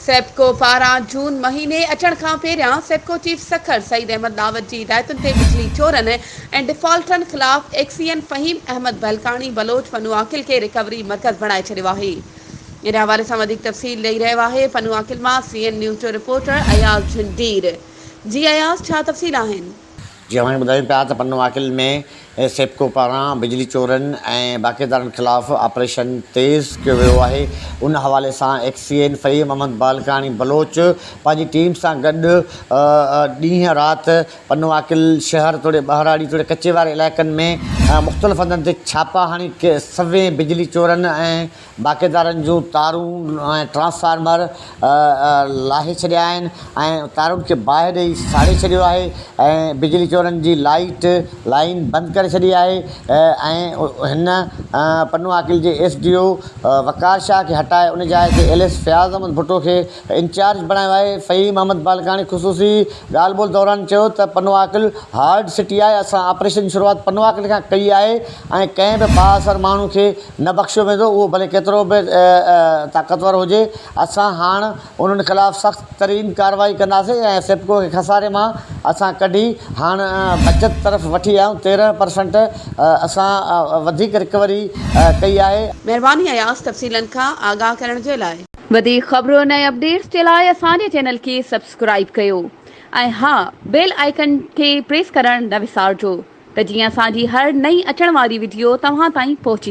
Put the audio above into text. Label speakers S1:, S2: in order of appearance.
S1: سيپڪو پاران جون مهيني اچڻ کان پهريان سيپڪو چيف سکر سعيد احمد ڏاوت جي هدايتن تي بجلي چورن ۽ ڊفالٽرن خلاف ايڪسيئن فهيم احمد بهلڪاڻي بلوچ پنوعاقل کي رڪوري مرڪز بڻائي ڇڏيو آهي. ان حوالي سان وڌيڪ تفصيل ڏئي رهيو آهي پنوعاقل مان سي اين نيوز جو رپورٽر اياز جهنڊير. جي اياز ڇا تفصيل آهن؟
S2: جي اوهان کي ٻڌايون پيا ته پنوعاقل ۾ سيپڪو پاران بجلي چورن ۽ باقيدارن خلاف آپريشن تيز ڪيو ويو آهي ان حوالي سان ايڪسيئن فهيم احمد بالڪاڻي بلوچ پنهنجي ٽيم سان گڏ ڏينهن رات پنوعاقل شهر توڙي ٻهراڙي توڙي ڪچي واري علائقن ۾ مختلف هنڌن تي ڇاپا هڻي سوين بجلي چورن ۽ باقيدارن جون تارون ۽ ٽرانسفارمر لاهي ڇڏيا آهن ۽ تارن کي باهه ڏئي ساڙي ڇڏيو آهي ۽ بجلي چورن جي لائيٽ لائين بند ڪري ڇڏي آهي ۽ هن پنوعاقل جي ايس ڊي او وقار شاهه کي هٽائي ان جاء تي ايل ايس فياض احمد ڀٽو کي انچارج بڻايو آهي. فهيم احمد بالڪاڻي خصوصي ڳالهه ٻولهه دوران چيو ته پنوعاقل هارڊ سٽي آهي اسان آپريشن جي شروعات پنوعاقل کان ڪئي آهي ۽ ڪنهن به بااثر ماڻهو کي نه بخشيو ويندو اهو ڀلي ڪيترو به طاقتور هجي اسان هاڻ انهن خلاف سخت ترين ڪارروائي ڪنداسين ۽ سيپڪو کي خساري مان اسان ڪڍي هاڻ بچت طرف وٺي آيا آهيون 13 پرسنٽ اسان وڌيڪ رڪوري ڪئي آهي.
S1: مهرباني اياز تفصيلن کان آگاهه ڪرڻ جي لاء. وڌيڪ خبرن ۽ اپڊيٽس جي لاء اسان جي چينل کي سبسڪرائيب ڪيو ۽ ها بيل آئيڪن کي پريس ڪرڻ نه وسارجو. ته جيئن اسان جي هر نئين اچڻ واري وڊيو توهان تائين پهچي.